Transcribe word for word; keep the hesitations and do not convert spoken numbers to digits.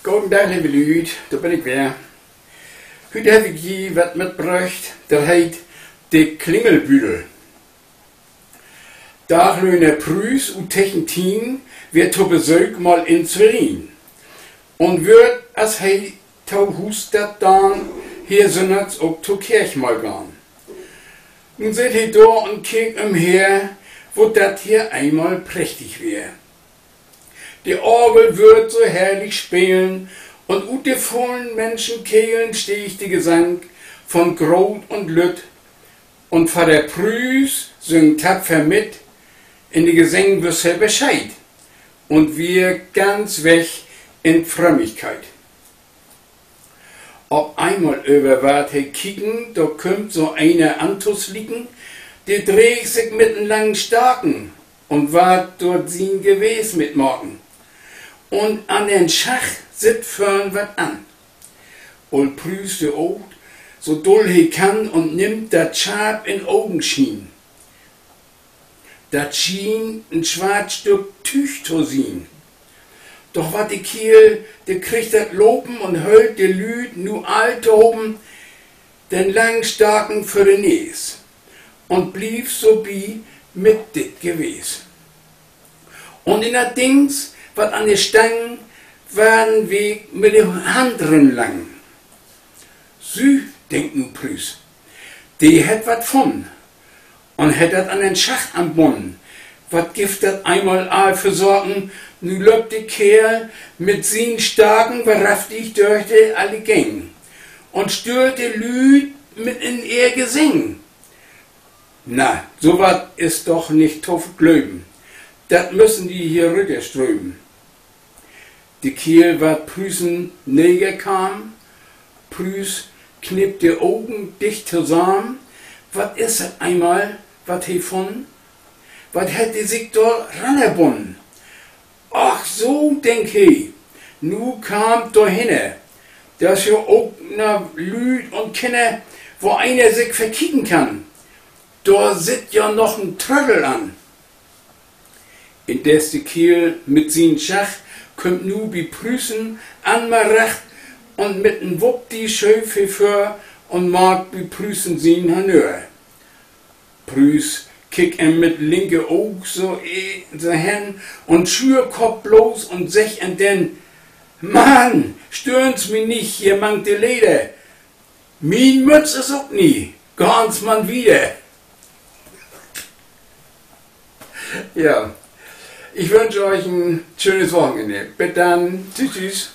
Goden Dag, leve Lüüd, dor bün ik weer. Hüüt heff ik ji wat mitbröcht, dat heet De Klingelbüdel. Daglöhner Prüß ut Techentien weer to Besöök mal in Schwerin un wöör, as he to Huus dat daan, hier sünndags ok to Kerk mal gahn. Nu sitt he dor un keek ümher, wo dat hier eenmal prächtig weer. De Orgel wöör so herrlich spelen, un ut de vullen Minschenkehlen steeg de Gesank von Groot un Lütt, un Vadder Prüß süng tapfer mit, in de Gesänge wüss he Bescheed un weer ganz weg in Frömmigkeit. Op eenmal över warrt he kieken, dor kümmt so een antoslieken, de dreeg sik mit en langen Staken un warrt dor sien Gewees mit maken. Un an den Schacht sitt vörn wat an. Ool Prüß, de oogt, so dull he kann, un nimmt dat scharp in Ogenschien. Dat schien en swart Stück Tüüg to sien. Doch wat de Keerl, de kriggt dat lopen un höllt de Lüüd nu all tohopen den langen Staken vör de Nees un blievt so bi mit dit Gewees. Un in dat Dings, wat an de Stang warrn wi mit de Hand rin lang. Sü, denkt nu Prüß, de hett wat funnen un hett dat an den Schacht anbunnen. Wat gifft dat eenmal all för Saken? Nu löppt de Keerl mit sien Staken wahrhaftig dörch de alle Gängen un stüert de Lüüd mit in ehr Gesängen. Na, so wat is doch nich to glöven. Dat müssen wi hier rütterströven. De Keerl warrt Prüßen neger kamen. Prüß knippt de Ogen dicht tosamen. Wat is dat eenmal, wat he funnen? Wat hett de sik dor rannerbunnen? Ach so, denkt he, nu kaam 't dor hinner. Dor is ja ok na Lüüd un Kinner, wo eener sik verkieken kann. Dor sitt ja noch en Trödel an. Indes de Keerl mit sien Schacht kümmt nu bi Prüßen anmaracht un mit en Wuppdi schööv he vör un maakt bi Prüßen sien Honneur. Prüß kickt em mit linke Oog so, e-, so hen un schüddkoppt blots un seggt em denn: Mann, stören S' mi nich hier mank de Leder. Mien Mütz is ok nie. Gahn S' man wieder. Ja, ich wünsch euch en schönes Wochenende. Bit dann. Tschüss, tschüss.